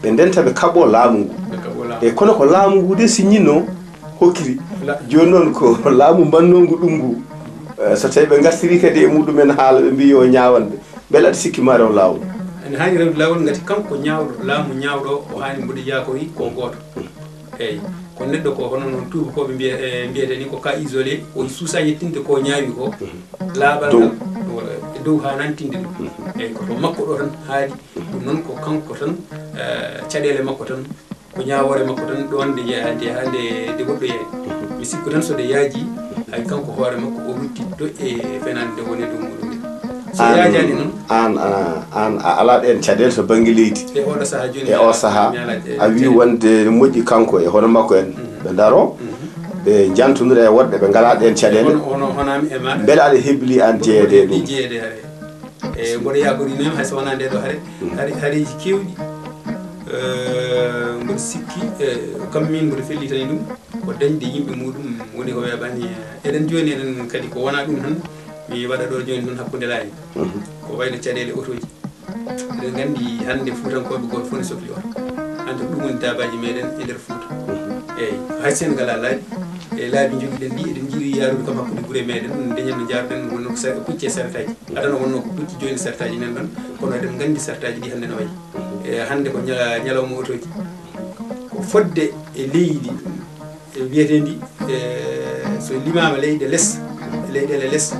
Ɓe ndenta ɓe kaɓoo laamu ngu. Ɓe kaɓoo laamu. Eyi, kono ko laamu ngu de siññinoo hokkiri. La- Jooni noon ko laamu mbannoongu ɗum ngu. Eh, so tawii ɓe ngartirii kadi e muɗumen haala, ɓe mbii yo ñaawan ɓe. Mbele aɗa sikki ma rew laawol? Haani rewde laawol ngati kanko ñaawɗo, laamu ñaawɗo o haani mboɗo yaakori ko gooto. Eeyi, ko neɗɗo ko hono noon tuubakooɓe mbiye-, e, mbiyata ni ko cas isolé, o suusaa yettinde ko ñaawi ko, laaɓal Dow. ngal, wala e dow haa nantinde ɗum. Eeyi, ko to makko ɗo tan haali, ɗum noon ko kanko tan, e, caɗeele makko tan, ko ñaawoore makko tan, ɗoon nde jeyaa, nde haa nde, nde woɗɗoyee. Mi sikku tan so nde yaaji, hay kanko hoore makko o ruttitto e fenaande nde woni e dow muɗum nde. So Aan, yaajaani noon, aan, a, aan a alaa ɗeen caɗeele to bannge leydi. E oɗo sahaa jooni, E o sahaa, mi alaa e a wii caɗeele. wonde ne moƴƴi kanko e hono makko en, ɓe ndaro, ɓe njantondira e woɗɓe ɓe ngalaa ɗeen caɗeele. Hono, hono, hono am e maaɗa. Mbele aɗa hebli aan Mboɗo, jeyeede e mboɗo ɗum? Jeyeede hare. E mboɗo yaakori noon, hay so wonaa nde ɗo hare, hare, hareeji keewɗi, e, mboɗo sikki, e, kam min mboɗo fellitani ɗum, ko dañde yimɓe muɗum woni ko weeɓani. Eɗen jooni, eɗen kadi ko wonaa ɗum tan, mi waɗa ɗo jooni tan hakkunde laawi. Ko wayno caɗeele otooji. Eɗen nganndi hannde Fuutankooɓe gooto fof ne sokli oto. Hannde ko ɗum woni daabaaji meɗen e nder Fuuta. Eeyi, hay so en ngalaa laabi, e laabi njogiɗen ɗi, eɗen njiɗi yaarude kam hakkunde gure meɗen, dañen no njaaruɗen, wonno ko sa-, pucci e sartaaji. Adana wonno ko pucci, jooni sartaaji nan ɗon, kono eɗen nganndi sartaaji ɗi hannde no wayi. E hannde ko ñala-, ñalawma otooji. Ko fodde e leydi, e wiyeteendi, e, so limaama leyɗe les, leyɗeele les,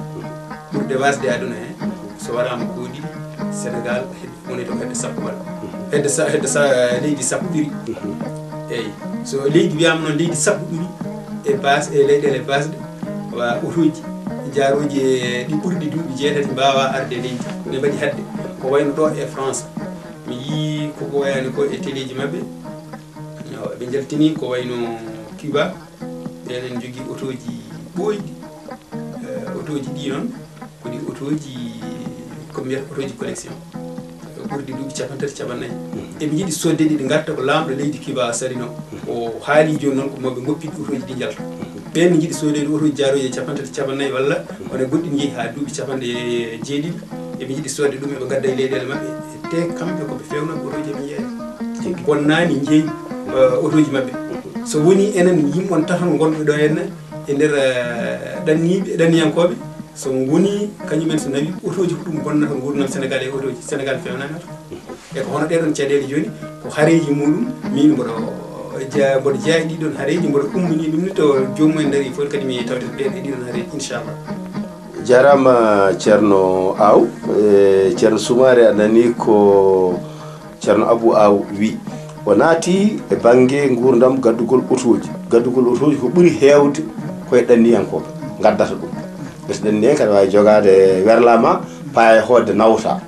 ɓurde waasde aduna he, so waraama ko ɗiɗi, Senegaal, hedde, woni to hedde sappo waɗa. Hedde sa-, hedde sa-, leydi sappo ɓuri. Eeyi. So leydi wiyaama noon leydi sappo ɓuri e baas-, e leyɗeele baasɗe, wa otooji jaarooji e ɗi ɓurɗi duuɓi jeetati mbaawaa arde e leydi. Ne mbaɗi hadde. Ko wayno ɗo e France. Mi yii ko ko wayani ko e teleeji maɓɓe. Yo, ɓe njaltini ko wayno Cuba. Ɓeen ene njogii otooji ɓooyɗi. Eh, otooji ɗi noon, ko ɗi otooji, ko mbiyata otooji collection. Ɓurɗi duuɓi cappanɗe tati, cappanɗe nayi. Eɓe njiɗi soodde ɗi, ɗi ngarta ko laamɗo leydi Cuba sarino. O haali jooni noon ko maɓe ngoppit otooji ɗi njalta. Ɓeen ne njiɗi soodde otooji jaarooji e cappanɗe tati, cappanɗe nayi walla wona goɗɗi njehi haa duuɓi cappanɗe jeeɗiɗi. Eɓe njiɗi soodde ɗum, eɓe ngadda e leyɗeele maɓɓe. Te kamɓe ko ɓe feewnooɓe otooji, eɓe njeeya. Bonnaani njeeyi, eh, otooji maɓɓe. So woni enen yimɓe on tato ngonɓe ɗo henna e nder, eh, ɗanniiɓe, ɗanniyankooɓe, so woni kañumen so nawi otooji ko ɗum bonnata nguurndam Senegaal e otooji. Senegaal feewnaani oto. E ko hono ɗee ɗoon caɗeele jooni, ko hareeji muɗum, min mboɗo ja-, mboɗo jeyaa e ɗii ɗoon hareeji, mboɗo ummini ɗum ni to joomum en ndarii fof kadi mi tawde ɗee, ɗee ɗii ɗoon hareeji, inchallah. Jaaraama Ceerno Aw, e Ceerno Sumaare a nanii ko Ceerno Abuu Aw wi. O naati e bannge nguurndam gaddugol otooji. Gaddugol otooji ko ɓuri heewde ko e ɗanniyankooɓe ngaddata ɗum. Ngati ɗanniyanke aɗa waawi jogaade werlaa ma, paa e hoodde nawta.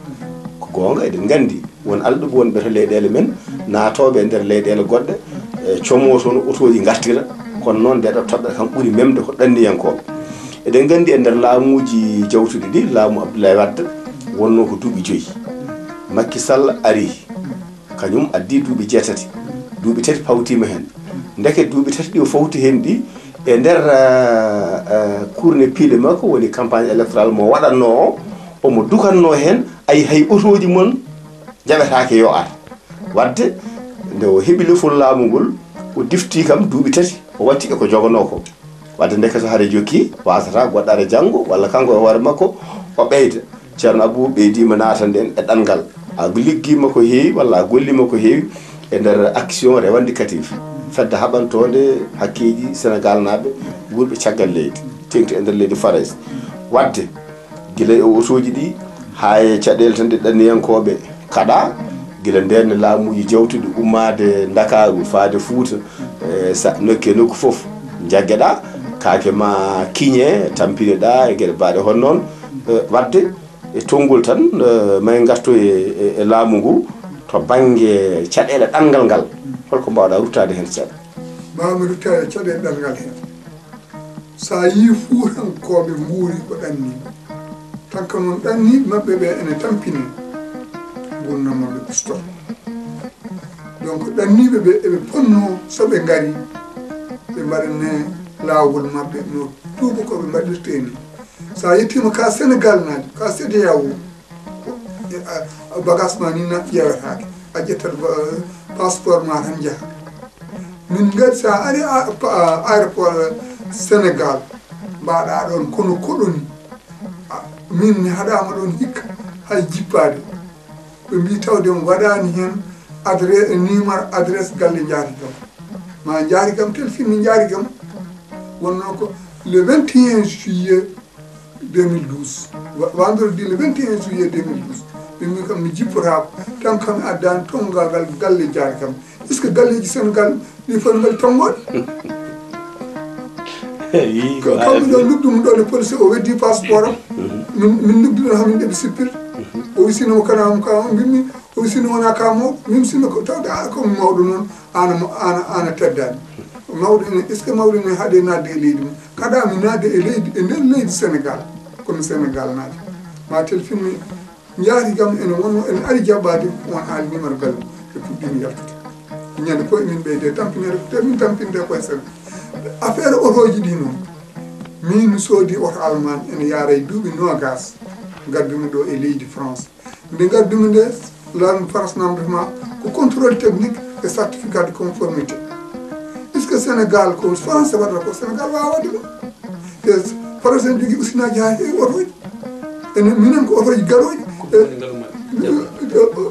Ko goonga, eɗen nganndi won alɗuɓe wonɓe to leyɗeele men, naatooɓe e nder leyɗeele goɗɗe, e comoo toon otooji ngartira. Kono noon nde ɗo toɓɓere kam ɓuri memde ko ɗanniyankooɓe. Eɗen nganndi e nder laamuuji jawtuɗi ɗi, laamu Abdoulaye Wade wonnoo ko duuɓi joyi. Macky Sall arii, kañum addii duuɓi jeetati, duuɓi tati pawtiima heen. Ndeke duuɓi tati ɗi o fawti heen ɗi, e nder, eh, eh, kurne piiɗe makko, woni campagne électorale mo waɗatnoo o, omo dukatnoo heen, ay hay otooji mon njaɓetaake yo ar. Waɗde nde o heɓi lefol laamu ngol, o diftii kam duuɓi tati, o watti e ko joganoo ko. Waɗde ndeke so hare jokki, waasata goɗɗo ara janngo, walla kanko e hoore makko, o ɓeyda. Ceerno Abuu ɓeydiima naatande en e ɗanngal. A liggiima ko heewi, walla a golliima ko heewi e nder action revendicative. Fedde haɓantoonde hakkeeji Senegaalnaaɓe wuurɓe caggal leydi, teeŋti e nder leydi Farayse. Waɗde gila e otooji ɗi, haa e caɗeele tan ɗe ɗanniyankooɓe kaɗaa, gila ndeen laamuuji jawtuɗi ummaade Ndakaaru faade Fuuta, e sa-, nokku e nokku fof njaggeɗaa, kaake ma kiñe, tampinoɗaa e geɗe baaɗe hono noon. E, waɗde e tonngol tan, e, ma en ngartu e, e, e laamu ngu to bannge caɗeele ɗanngal ngal. Holko mbaawɗaa ruttaade heen seeɗa? Mbaawmi ruttaade e caɗeele ɗanngal heen. So a yii Fuutankooɓe nguuri ko ɗanniiɓe, tan ko noon ɗanniiɓe maɓɓe ɓe ene tampini nguurndam maɓɓe ɓustoo. Donc, ɗanniiɓe ɓe eɓe ponnoo so ɓe ngari, ɓe mbaɗane laawol maɓɓe no tuubakooɓe mbaɗirtee ni. So a yettiima ka Senegaalnaajo, ka C E D E A O, ko, a, a, bagage ma ni na ƴeewetaake. A ƴettat ba-, passeport ma tan njaha. Min ngari so a ari a, pa-, aéroport Senegaal, mbaɗa ɗoon kono koɗo ni. A, min mi haɗaama ɗoon hikka hay jippaade. Ɓe mbi tawde mi waɗaani heen adresse, numéro adresse galle Njaari Gam. Ma Njaari Gam telfini Njaari Gam. Wonnoo ko le vingt et un juillet deux mille douze. Wa-, vendredi le vingt et un juillet deux mille douze. Ɓe mbi kam mi jippotaako. Tan kam mi addaani tonngaangal galle Njaari Gam. Est-ce que galleeji Sénégal ɗi foti mbaɗi tonngol? Eyi, ko kamɓe ɗo noddu mum ɗo le police o weddi passeport am. Min, min noddu ɗon hamin ɗeɓe sippir. O wisino mo kana am ka on mbimmi, o wisino wona ka mawɗo. Min sinno ko tawde a ko mawɗo noon, ana mo-, ana, ana teddani. Mawɗo ene, est-ce que mawɗo ene haɗe nadde e leydi mum? Kada mi nadde e leydi, e nder leydi Sénégal. Kono Sénégal naati. Ma telfinmi Njaari Gam ene wonno ene ari jaɓɓaade on haali numéro galle mum. Ɓe puɗɗiima yaltude. Ñande koye min ɓeyde tampinere, te min tampinde koye sen. Affaire otooji ɗi noon. Min mi soodi oto Allemagne ene yaara e duuɓi noogas. Ngaddumi ɗo e leydi France. Nde ngaddumi nde, laamu France namndata ma ko contrôle technique et certificat de conformité. Est-ce que Sénégal ko France waɗata ko Sénégal waawa waɗde ɗum? Te Faransi ene jogii usinaaji haa heewi otooji. Enen, minen ko otooji garooji. E,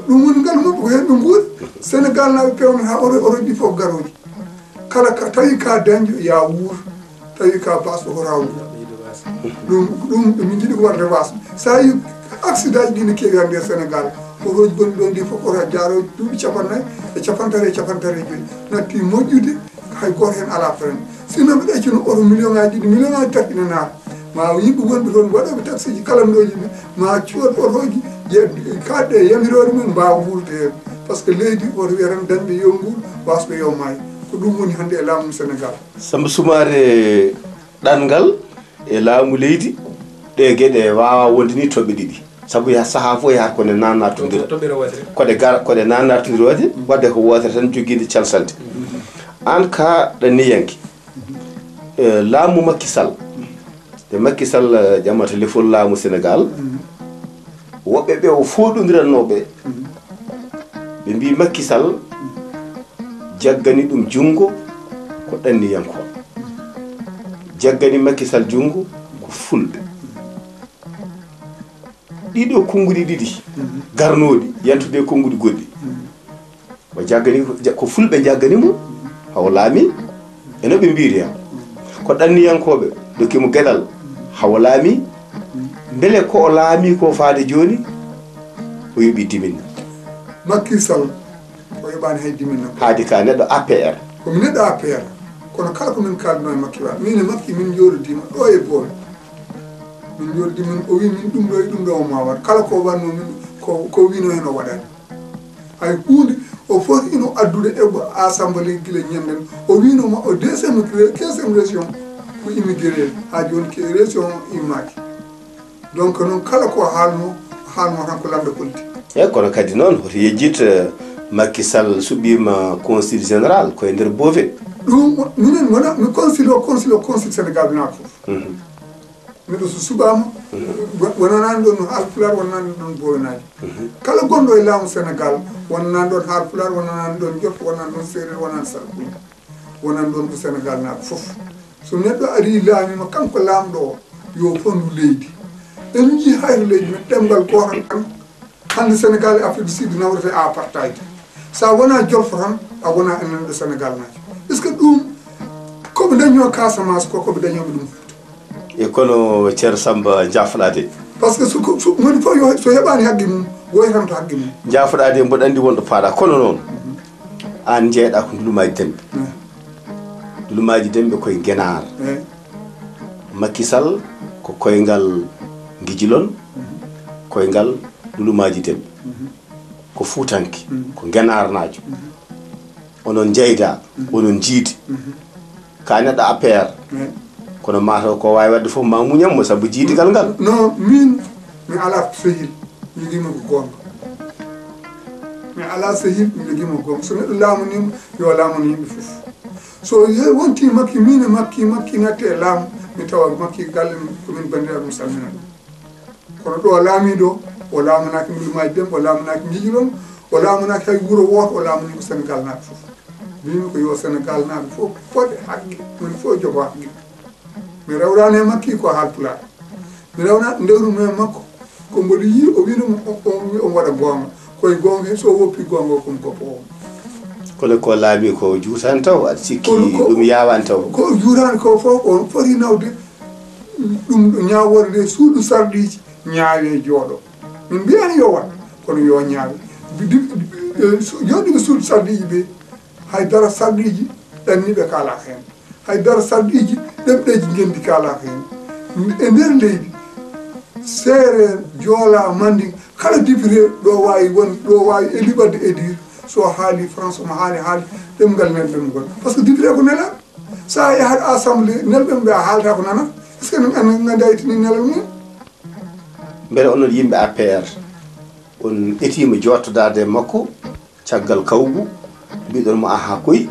ɗum woni ngalu maɓɓe, ko heen ɓe nguuri. Sénégal naaɓe peewnata oto, otooji ɗi fof garooji. Kala ka tawi ka dañjo, ya wuur. Tawi ka baasɗo, hota wuur. Ɗum, ɗum, min njiɗi ko waɗata waas. So a yi accident ji ɗi ne keewi hannde e Sénégal. Otooji gonɗi ɗon ɗi fof, oto jaaro duuɓi capannayyi e capantati e capantati e joyi. Natti moƴƴude, hay gooto heen alaa frein. Sinno mbiɗa accino oto million ŋaaji ɗiɗi, million ŋaaji tati ina naata. Ma yimɓe wonɓe toon waɗooɓe taxi ji, kalandooji ɓe, ma cood otooji, ye-, kaɗɗe yamiroore mum mbaawa wuurde heen. Par ce que leydi, woto wiya tan dañɓe yo nguur, waasɓe yo maay. Ko ɗum woni hannde e laamu Sénégal. Samba Soumaré, ɗanngal e laamu leydi, ɗe geɗe waawa wonde ni toɓɓe ɗiɗi. Sabu yaha sahaa fof yahat ko nde nannattondira. Toɓɓere wootere. Ko ɗe gar-, ko ɗe nannattondira waɗde, waɗde ko wootere tan jogiinde calsalde. Aan ka ɗanniyanke, e laamu Macky Sall, nde Macky Sall, eh, ƴamata lefol laamu Sénégal, woɓɓe ɓe o fooɗondirannoo ɓe, ɓe mbii Macky Sall jaggani ɗum junngo ko ɗanniyankooɓe. Jaggani Macky Sall junngo ko fulɓe. Ɗiɗo konnguɗi ɗiɗi garnooɗi, yantude e konnguɗi goɗɗi. O jaggani ko, ja-, ko fulɓe jaggani mo, hawo laami, e no ɓe mbiyri hen. Ko ɗanniyankooɓe ndokki mo geɗal, hawo laami, mbele ko o laami ko faade jooni, o yoɓi diminna. Macky Sall, o yoɓaani hay diminna. Haadi ka neɗɗo A P R. Ko mi neɗɗo A P R, kono kala ko min kaalduno e Macky Sall, min e Macky min njooɗodiima ɗo e Boowe. Min njooɗodii, min, o wi min ɗum ɗo e ɗum ɗo o ma waɗ. Kala ko o waɗno min, ko, ko wino hen o waɗani. Hay huunde o foti ino addude e assemblée gila ñanden. O wino ma o deuxième, quinzième région ko immigré. Haa jooni ke région immaaki. Donc noon kala ko haalno, haalno tan ko lannda politique. Eyi, kono kadi noon hoto yejjit, eh, Macky Sall suɓiima consul général ko e nder Boowe. Ɗum minen wona mi consul o, consul o, consul Sénégal naat fof. Mhm. Miɗo so suɓaama, wo-, wonanaani ɗoon Haalpulaar, wonanaani ɗoon Boowenaajo. Mhm. Kala gonɗo e laamu Sénégal, wonanaani ɗoon Haalpulaar, wonanaani ɗoon Joola, wonanaani ɗoon Seereer, wonanaani Sarɓuuji. Wonanaani ɗoon ko Sénégal naaɓe fof. So neɗɗo arii laamiima, kanko laamɗo o, yo o fonndu leydi. En njii hayre leydi men, ɗemngal gootal tan. Hannde Sénégal e Afrique du Sud nawrete apartheid. So a wonaa Jolfo tan, a wonaa e nanɗo Sénégal naajo. Est-ce que ɗum ko ɓe dañnoo Casamance ko, ko ɓe dañnooɓe ɗum Fuuta? E kono Ceerno Samba, jaafɗaade. Par ce que so ko, so woni fof yo, so heɓaani haqqe mum, woytanto haqqe mum. Jaafɗaade, mboɗo anndi wonɗo paaɗa. Kono noon, aan njeeyɗaa ko ndulumaaji demɓe. Eh. Ndulumaaji demɓe koye Ngenaar. Eh. Macky Sall ko koyngal Ngijilon, koyngal ndulumaaji demɓe. Mhm. Ko Fuutanke, mhm, ko Ngenaarnaajo. Mhm. Onon njeyda, mhm, onon njiidi. Mhm. Ka neɗɗo A P R. Eh. Kono mataw ko waawi waɗde fof ma muñam mo sabu jiidigal ngal. No, min, mi alaa sehil, mi wiima ko goonga. Mi alaa sehil, mi wiima ko goonga. So neɗɗo laamanima, yo laamano yimɓe fof. So ye-, wonti Makki, min e Makki, Makki natti e laamu, mi tawa Makki galle mum, ko min banndiraaɓe, mi salmina ɗum. Kono ɗo o laamiɗo, o laamanaaki Ndulumaaji Demba, o laamanaaki Njijilon, o laamanaaki hay wuro wooto, o laamani ko Senegal naaɓe fof. Mbimi ko yo Senegal naaɓe fof poɗe haqqe, moni fof jogo haqqe. Mi rewrani e Makki ko Haalpulaar. Mi rewna ndewru mi e makko, ko mboɗo yii o wiino mo o, o, o waɗa goonga. Koye goonga, so woppi goonga, ko mi goppo on. Kono ko laabi ko juutan taw, aɗa sikki? Kono ko ɗum yaawan taw? Ko juutan ko fof, ko foti nawde. Ɗum ñaawoore nde, suudu sarɗiiji, ñaawe, jooɗo. Min mbiyani yo waɗ, kono yo ñaawe. Joɗɗiɓe suudu sarɗiiji ɓe, haydara sarɗiiji ɗanniiɓe kaalaka heen. Haydara sarɗiiji ɗemɗeeji ngenndi kaalaka heen. E nder leydi, seereer, joola, manndi, kala député ɗo waawi won, ɗo waawi eli waɗde élire, so haali français, omo haali haali ɗemngal nelɗen ngol. Par ce que député ko nelaaɗo. So a yahat assemblée, nelɓe ɓe a haalata ko nana. Est ce que en nganndaa itini nelal mum? Mbele onon yimɓe A P R, on etiima jooɗtodaade e makko caggal kawgu, mbiɗon mo aha koy,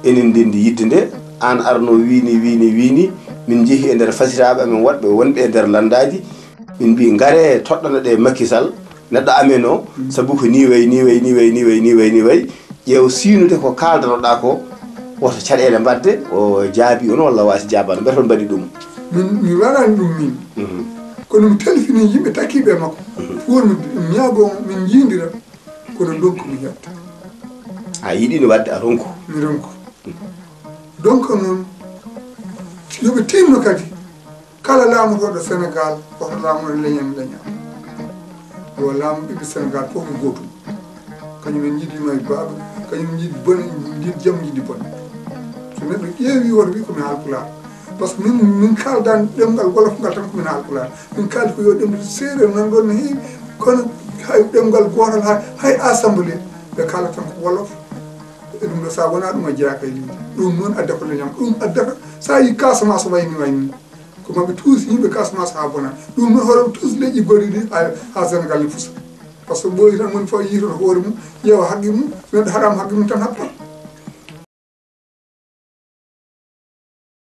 enen ndenndi yidde nde, aan arno wiini, wiini, wiini, min njehi e nder fasiraaɓe amen woɗɓe wonɓe e nder lanndaaji, min mbi ngare toɗɗana ɗe Macky Sall, neɗɗo amen o, sabu ko ni way, ni way, ni way, ni way, ni way, ni way, ƴeew siinude ko kaaldanoɗaa ko, woto caɗeele mbaɗde, o jaabi on walla waasi jaabaano, mbete on mbaɗi ɗum? Min, mi waɗani ɗum min. Mhm. Kono mi telfini yimɓe takkiiɓe e makko. Mhm. Pour mi, mi ñaago on, min njiindira. Kono ndonku mi heɓta. A yiɗino waɗde a ronku? Mi ronku. Donc noon, yo ɓe tinno kadi, kala laamotooɗo Sénégal, woto laamoto leñam leñam. Yo laamu ɓiɓɓe Sénégal fof ko gootum. Kañum en njiɗi may baaɗo, kañum en njiɗi bone, njiɗi jam, njiɗi bone. So neɗɗo ƴeewi, woto wi ko mi haalpulaar. Par ce que min, min kaaldan ɗemngal wolof ngal tan ko min haalpulaar. Min kaali ko yo ɗemɗe seereer nan ɗoon no heewi, kono hay ɗemngal gootal, hay, hay assemblée, ɓe kaala tan ko wolof. E ɗum ɗo, so a wonaa ɗum, a jeyaaka e leydi. Ɗum noon addata ko leñam, ɗum addata, so a yii Casamance wayni wayni. Ko maɓe tuusi yimɓe Casamance haa bona. Ɗum noon hoore ɓe tuusi leƴƴi goɗɗi ɗi haa, haa Sénégal ne fusa. Par ce que ɓooyi tan woni fof yiitoto hoore mum, ƴeewa haqqe mum, so neɗɗo haɗaama haqqe mum tan haɓɓata.